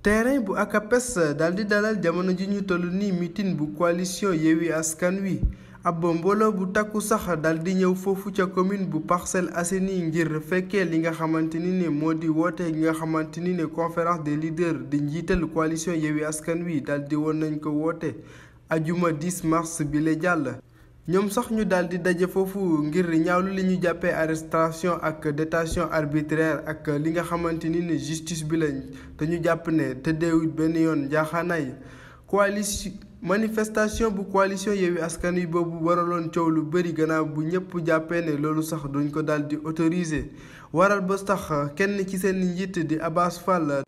terrain bu ACAPES daal di dalal jamono ji ñu toll nii meeting bu coalition Yewwi Askan Wi ab mbooloo bu takku sax daal di ñëw foofu ca commune bu Parcelles Assainies ngir fekkee li nga xamante ni ne moo di woote gi nga xamante ni ne conférence des leaders di njiital coalition Yewwi Askan Wi daal di woon nañ ko woote ajuma 10 mars bi la jàll. ñoom sax ñu daal di daje foofu ngir ñaawlu li ñu jàppee arrestation ak détention arbitraire ak li nga xamante ni ne justice bi lañ te ñu jàpp ne tëddeewut benn yoon njaaxaanaay manifestation bu coalition Yewwi Askan Wi boobu waraloon coow lu bëri gannaaw bu ñëpp jàppee ne loolu sax duñ ko daal di autoriser waral ba tax kenn ci seen njiit di Abass Fall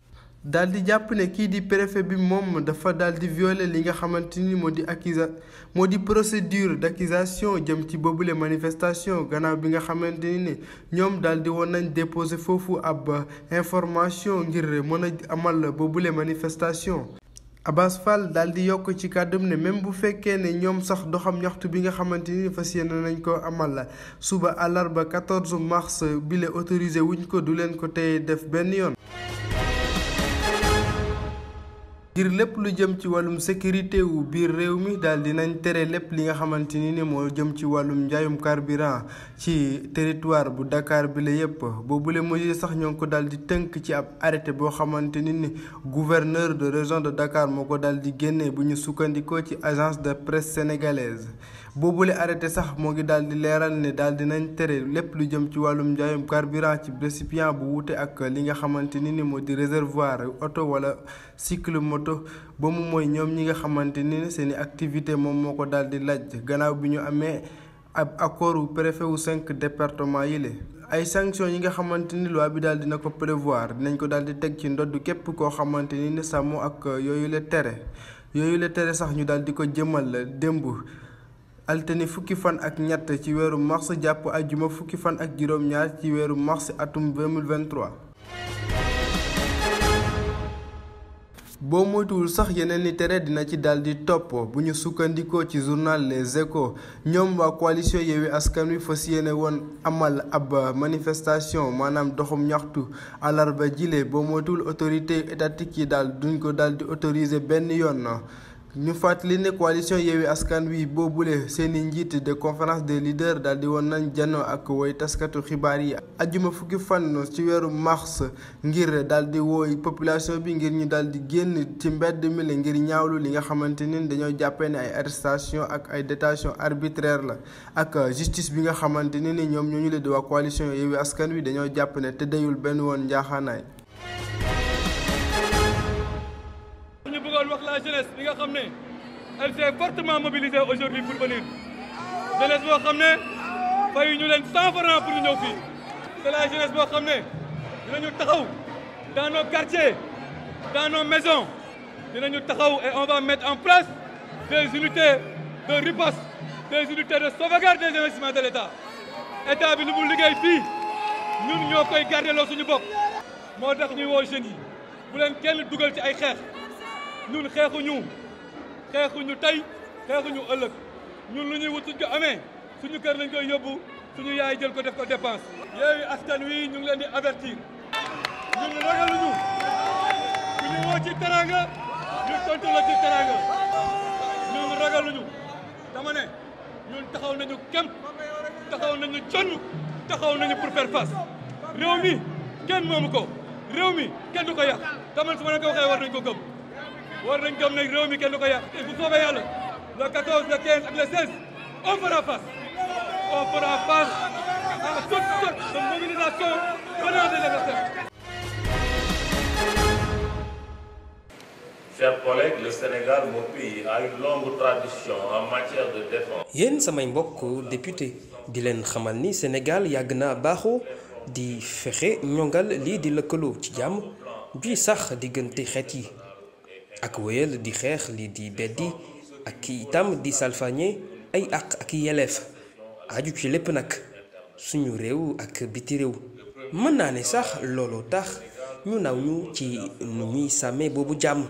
daal di jàpp ne kii di préfet bi moom dafa daal di violer li nga xamante ni moo di procédure d'accusation jëm ci boobule manifestation gannaaw bi nga xamante ni ne ñoom daal di woon nañ déposer foofu ab information ngir mën a amal boobule manifestation. Abass Fall daal di yokk ci kàddum ne même bu fekkee ne ñoom sax doxam ñaxtu bi nga xamante ni fas yéene nañ ko amal suba àllarba 14 mars bi la autorisé wuñ ko du leen ko tey def benn yoon. ngir lépp lu jëm ci wàllum sécurité wu biir réew mi daal dinañ tere lépp li nga xamante ni ne moo jëm ci wàllum njaayum carburant ci territoire bu Dakar bi la yépp boobule mesure sax ñoo ngi ko daal di tënk ci ab arrêté boo xamante ni ne gouverneur de région de Dakar moo ko daal di génnee bu ñu sukkandikoo ci agence de presse sénégalaise boobule arrêté sax moo ngi daal di leeral ne daal dinañ tere lépp lu jëm ci wàllum njaayum carburant ci récipient bu wuute ak li nga xamante ni ne moo di réservoir oto wala cycle moto ba mu mooy ñoom ñi nga xamante ni seeni activité moom moo ko daal di laaj gannaaw bi ñu amee ab accord wu préfet wu 5 départements yi la ay sanctions yi nga xamante ni loi bi daal dina ko prévoir dinañ ko daal di teg ci ndodd képp koo xamante ni ne sàmmoo ak yooyu la tere sax ñu daal di ko jëmal démb altine fukki fan ak ñett ci weeru mars jàpp ajjuma fukki fan ak juróom-ñaar ci weeru mars atum 2023. boo moytuwul sax yeneen ni tere dina ci daal di topp bu ñu sukkandikoo ci journal Les Échos ñoom waa coalition Yewwi Askan Wi fas yéene woon amal ab manifestation maanaam doxum ñaxtu àllarba jile boo moytuwul autorité étatique yi daal duñ ko daal di autoriser benn yoon. ñu fàttali ne coalition Yewwi Askan Wi boobule seeni njiit de conférence des leaders daal di woon nañ janoo ak woy taskatu xibaar yi ajjuma fukki fan ci weeru mars ngir daal di wooy population bi ngir ñu daal di génn ci mbedd mi la ngir ñaawlu li nga xamante ni dañoo jàppee ne ay arrestation ak ay détention arbitraire la ak justice bi nga xamante ni ñoom ñoo ñu leen di waa coalition Yewwi Askan Wi dañoo jàpp ne te dayul benn woon njaaxaanaay. wax la jeunesse bi nga xam ne elle s'est fortement mobilisée aujourd'hui pour venir jeunesse boo xam ne fayu ñu leen 100 francs pour ñu ñëw fii c'est la jeunesse boo xam ne dinañu taxaw dans nos quartiers dans nos maisons dinañu taxaw et on va mettre en place des unités de riposte des unités de sauvegarde des investissements de l'État état bi lu mu liggéey fii ñun ñoo koy garder suñu bopp moo tax ñuy woo jeunes yi bu leen kenn dugal ci ay xeex ñun xeexuñu tey xeexuñu ëllëg ñun lu ñuy wut suñ ko amee suñu kër lañ koy yóbbu suñu yaay jël ko def ko dépense. Yewwi Askan Wi ñu ngi leen di avertir ñun ragaluñu ku ñu woo ci teranga ñu tontu la ci teranga ñun ragaluñu dama ne ñun taxaw nañu kem taxaw nañu jonn taxaw nañu pour faire face réew mi kenn moomu ko réew mi kenn du ko yàq taman su ma leen ko waxee war nañ ko gëm. war nañ gëm ne réew mi kenn du ko yàq te bu soobee yàlla le 14 le 15 ak le 16 on fera face à toute sorte de mobilisation venant des adversaires. Chers collègues, le Sénégal, mon pays, a une longue tradition en matière de défense. yéen samay mbokk député di leen xamal ni Sénégal yàgg na baaxoo di fexe ñongal lii di lëkkaloo ci jàmm bi sax diggante xeet yi. ak wéyal di xeex lii di beddi ak itam di salfañe ay àq ak yeleef aju ci lépp nag suñu réew ak biti réew mën naa ne sax looloo tax ñu naw ñu ci nu ñuy sàmmee boobu jàmm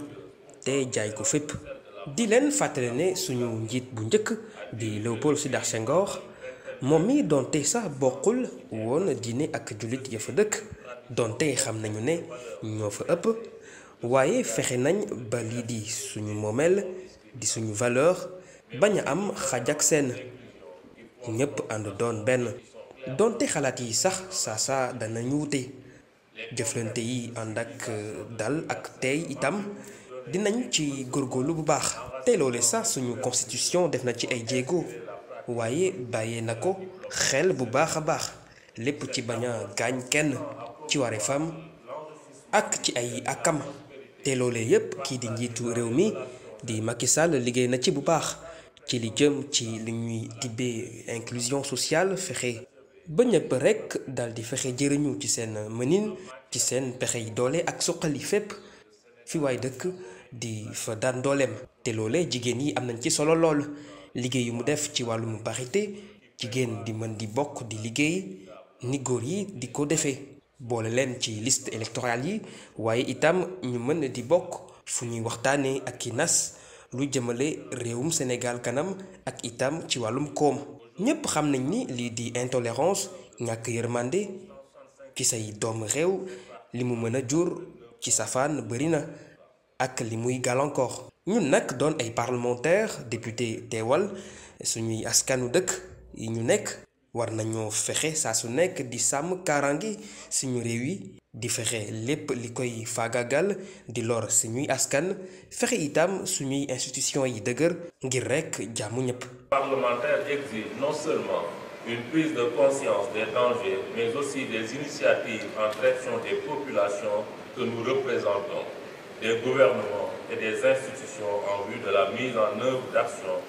te jaay ko fépp di leen fàttale ne suñu njiit bu njëkk di Léopold Sédar Senghor moom mi donte sax bokkul woon diine ak jullit ya fa dëkk donte xam nañu ne ñoo fa ëpp waaye fexe nañ ba lii di suñu moomeel di suñu valeur bañ a am xaj ak seen ñëpp ànd doon benn donte xalaat yi sax saa danañu wute jëflante yi ànd ak dal ak tey itam dinañ ci góorgóorlu bu baax te loole sax suñu constitution def na ci ay jéego waaye bàyyee na ko xel bu baax a baax lépp ci bañ a gaañ kenn ci wareefam ak ci ay akam te loole yépp kii di njiitu réew mi di Macky Sall liggéey na ci bu baax ci li jëm ci li ñuy tibbee inclusion sociale fexe ba ñëpp rekk dal di fexe jëriñu ci seen mënin ci seen pexe yi doole ak suqali fépp fi waay dëkk di fa daan dooleem te loole jigéen yi am nañ ci solo lool liggéey yu mu def ci wàllum parité jigéen di mën di bokk di liggéey ni góor yi di ko defee boole leen ci liste électorale yi waaye itam ñu mën di bokk fu ñuy waxtaanee ak ki nas lu jëmale réewum Sénégal kanam ak itam ci wàllum koom ñépp xam nañ ni lii di intolérance ñàkk yërmande ci say doomu réew li mu mën a jur ci safaan bari na ak li muy gàllankoor ñun nag doon ay parlementaire député teewal suñuy askanu dëkk yi ñu nekk war nañoo fexe saa su nekk di sàmm kaaraange suñu réew yi di fexe lépp li koy faagagal di lor suñuy askan fexe itam suñuy institution yi dëgër ngir rekk jàmmu ñépp. Parlementaires exigent non seulement une prise de conscience des dangers, mais aussi des initiatives en direction des populations que nous représentons, des gouvernements et des institutions en vue de la mise en œuvre d'actions.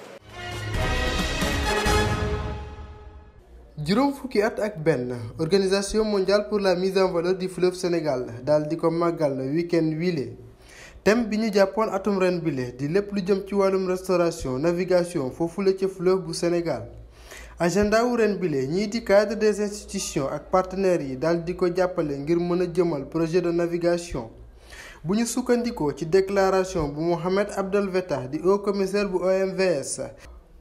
juróom fukki at ak benn organisation mondiale pour la mise en valeur du fleuve Sénégal daal di ko màggal week-end wile thème bi ñu jàppoon atum ren bile di lépp lu jëm ci wàllum restauration navigation foofu la ca fleuve bu Sénégal agenda wu ren bile ñii di cadre des institutions ak partenaires yi daal di ko jàppale ngir mën a jëmal projet de navigation bu ñu sukkandikoo ci déclaration bu Mohamed Abdel Fattah di haut commissaire bu OMVS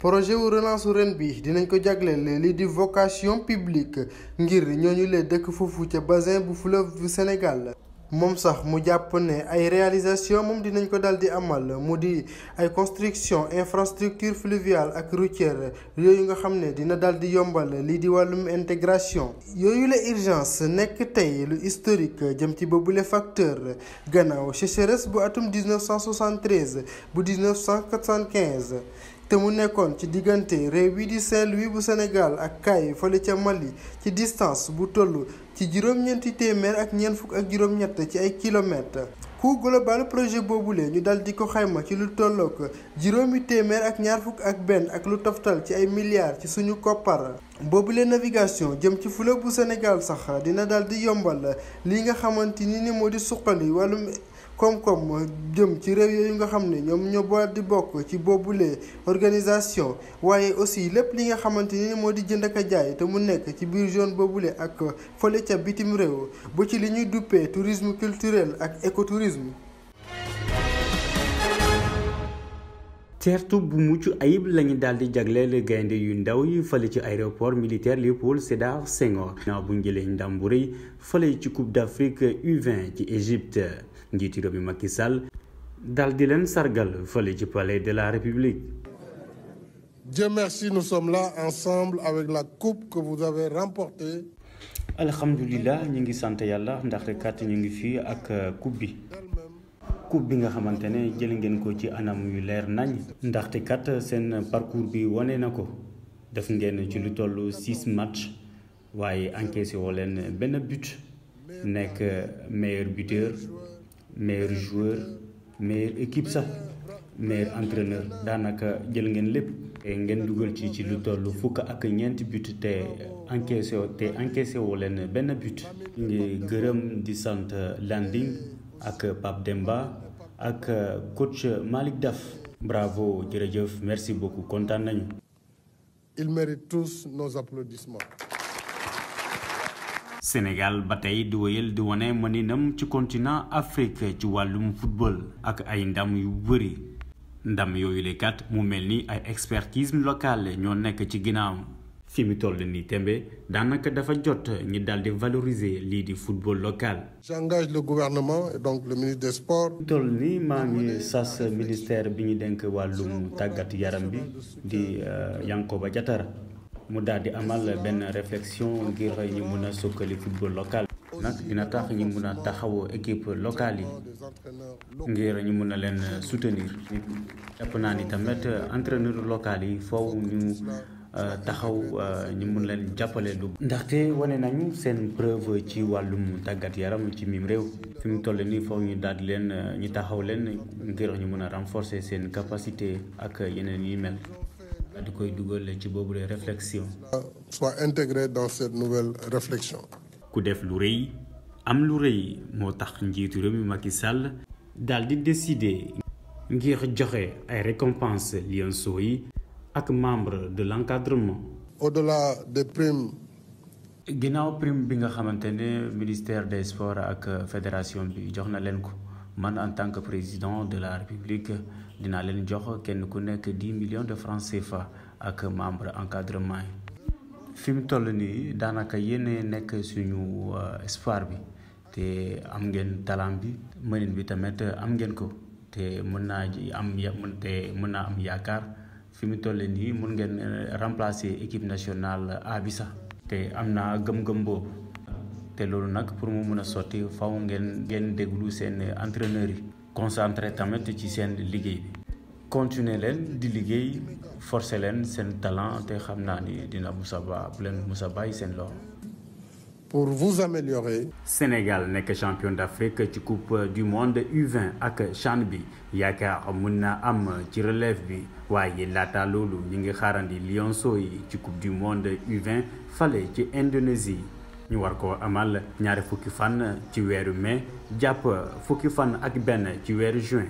projet wu relance ren bi dinañ ko jagleel lii di vocation publique ngir ñooñu lee dëkk foofu ca bassin bu fleuve bu Sénégal moom sax mu jàpp ne ay réalisation moom dinañ ko dal di amal mu di ay construction infrastructure fluviale ak routière yooyu nga xam ne dina dal di yombal lii di wàllum intégration yooyu la urgence nekk tey lu historique jëm ci boobule facteur gannaaw sécheresse bu atum 1973 bu 1975 te mu nekkoon ci diggante réew wi di Saint-Louis bu Sénégal ak Kayes fële ca Mali ci distance bu toll ci juróom-ñeenti téeméer ak ñeent fukk ak juróom-ñett ci ay kilomètres. coût global projet boobule ñu dal di ko xayma ci lu tollook juróomi téeméer ak ñaar fukk ak benn ak lu toftal ci ay milliards ci suñu koppar. boobule navigation jëm ci fleuve bu Sénégal sax dina dal di yombal li nga xamante ni moo di suqali wàllum koom-koom jëm ci réew yooyu nga xam ne ñoom ñoo boole di bokk ci boobule organisation waaye aussi lépp li nga xamante ni moo di jënd ak a jaay te mu nekk ci biir zone boobule ak fële ca bitim réew ba ci li ñuy duppee tourisme culturel ak écotourisme. teertu bu mucc ayib lañu daal di jagleel gaynde yu ndaw yi fële ci aéroport militaire Léopold Sédar Senghor ginnaaw bu ñu jëlee ndam bu rëy fële ci Coupe d'Afrique U20 ci Égypte njiitu réew mi Macky Sall daal di leen sargal fële ci palais de la République. Dieu merci, nous sommes là ensemble avec la coupe que vous avez remportée. alhamdulilah ñu ngi sant yàlla ndaxte kat ñu ngi fii ak coupe bi. coupe bi nga xamante ne jël ngeen ko ci anam yu leer nañ ndaxte kat seen parcours bi wane na ko def ngeen ci lu toll 6 match waaye encaissé woo leen benn but nekk meilleur buteur meilleur joueur meilleure équipe sax meilleur entraîneur daanaka jël ngeen lépp ngeen dugal ci lu toll fukk ak ñeenti but te encaissé woo leen benn but ngi gërëm di sant Landing ak Pape Demba ak coach Malick Daf bravo jërëjëf merci beaucoup kontaan nañu. Ils méritent tous nos applaudissements. Sénégal ba tey di wéyal di wane mëninam ci continent Afrique ci wàllum football ak ay ndam yu bëri ndam yooyu le kat mu mel ni ay expertise locale ñoo nekk ci ginnaaw fi mu toll nii tembe daanaka dafa jot ñi daal di valoriser lii di football local. J'engage le gouvernement et donc le ministre des Sports. fi mu toll nii maa ngi sas ministère bi ñu denk wàllum tàggat yaram bi di Yankoba Diattara mu daal di amal benn réflexion ngir ñu mun a sukkali football local. nag dina tax ñu mun a taxaw équipe locale yi ngir ñu mun a leen soutenir. jàpp naa ni tamit entraîneur local yi foofu ñu taxaw ñu mun leen jàppale lu. ndaxte wane nañu seen preuve ci wàllum tàggat yaram ci mim réew fi mu toll nii foofu ñu daal di leen ñu taxaw leen ngir ñu mun a renforcer seen capacité ak yeneen yi mel. di koy dugal ci boobu de réflexion. soit intégré dans cette nouvelle réflexion. ku def lu rëy am lu rëy moo tax njiitu réew mi Macky Sall daal di décider ngir joxe ay récompenses lionceaux yi ak membre de l'encadrement. au-delà des primes. ginnaaw prime bi nga xamante ne ministère des sports ak fédération bi jox na leen ko man en tant que président de la république dinaa leen jox kenn ku nekk 10 millions de francs CFA ak membre encadrement yi. fi mu toll nii daanaka yéen nekk suñu espoir bi te am ngeen talent bi mënin bi tamit am ngeen ko te mën naa am yaakaar fi mu toll nii mën ngeen remplacer équipe nationale A bi sax te am naa gëm-gëm boobu te loolu nag pour mu mën a sotti faw ngeen déglu seen entraîneurs yi concentré tamit ci seen liggéey bi continuer leen di liggéey forcer leen seen talent te xam naa ni dina bu leen musa bàyyi seen loxo. pour vous améliorer. Sénégal nekk champion d'Afrique ci coupe du monde U20 ak CHAN bi yaakaar mun na am ci relève bi waaye laata loolu ñi ngi xaarandi lionceaux yi ci coupe du monde U20 fale ci Indonésie ñu war ko amal ñaari fukki fan ci weeru mai jàpp fukki fan ak benn ci weeru juin.